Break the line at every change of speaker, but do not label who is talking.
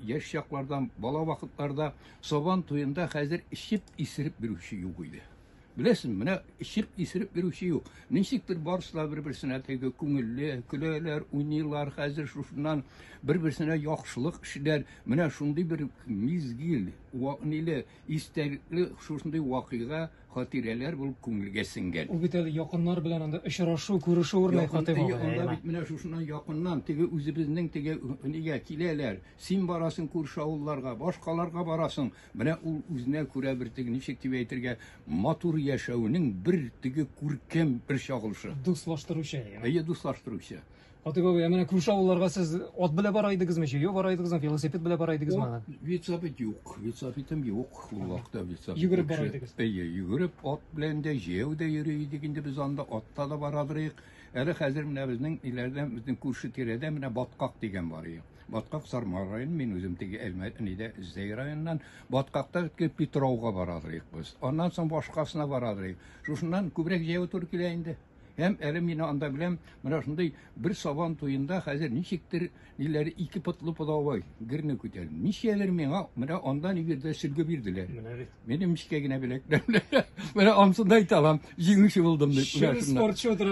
Яшь чаклардан, бала вакытларда Сабан туенда хәзер эчеп исереп йөрүче юк иде. Беләсең, менә эчеп исереп йөрүче юк. Ничектер барысы да бер-берсенә теге күңелле, көләләр, уйныйлар, хәзер шушыннан бер-берсенә яхшылык эшләр. Менә шундый бер мизгел, ниле, истәлекле шушындый вакыйга хатирәләр булып күңелгә сеңгән.
Ул бит әле якыннар белән анда очрашу, күрешү урыны
Хатыйп абый. Анда бит менә шушыннан якыннан теге үзебезнең теге нигә киләләр. Син барасың күрше авылларга, башкаларга барасың. Менә ул үзенә күрә бер теге ничек дип әйтергә, матур яшәүнең бер теге күркәм бер чагылышы.
Дуслаштыручы.
Әйе, дуслаштыручы.
Хатыйп абый, ә менә күрше авылларга сез ат белән бара идегезме, җәяү бара идегезме, велосипед белән бара идегезме аны?
Велосипед юк, велосипедым юк. Ул вакытта велосипед.
Йөгереп бара идегез?
Әйе, йөгереп ат белән дә, җәяү дә йөри идек инде без анда, атта да барадыр идек. Әле хәзер менә безнең иләрдә, безнең күрше тирәдә менә Баткак дигән бар иде. Баткак Сарман районы, мин үзем теге Әлмәт нидә Зәй районыннан. Баткакта Петрауга барадыр идек без. Аннан соң башкасына барадыр идек. Шушыннан күбрәк җәяү туры килә инде. Һәм әле мин анда беләм, менә шундый бер сабан туенда хәзер ничектер ниләре ике потлы подовой герне күтәрдем. Ничәдер миңа менә анда нигездә сөлге бирделәр.
Менә бит.
Минем нечкә генә беләкләр. Менә ансын да әйтә алам, җиңүче булдым дип.
Чын спортчы утыра.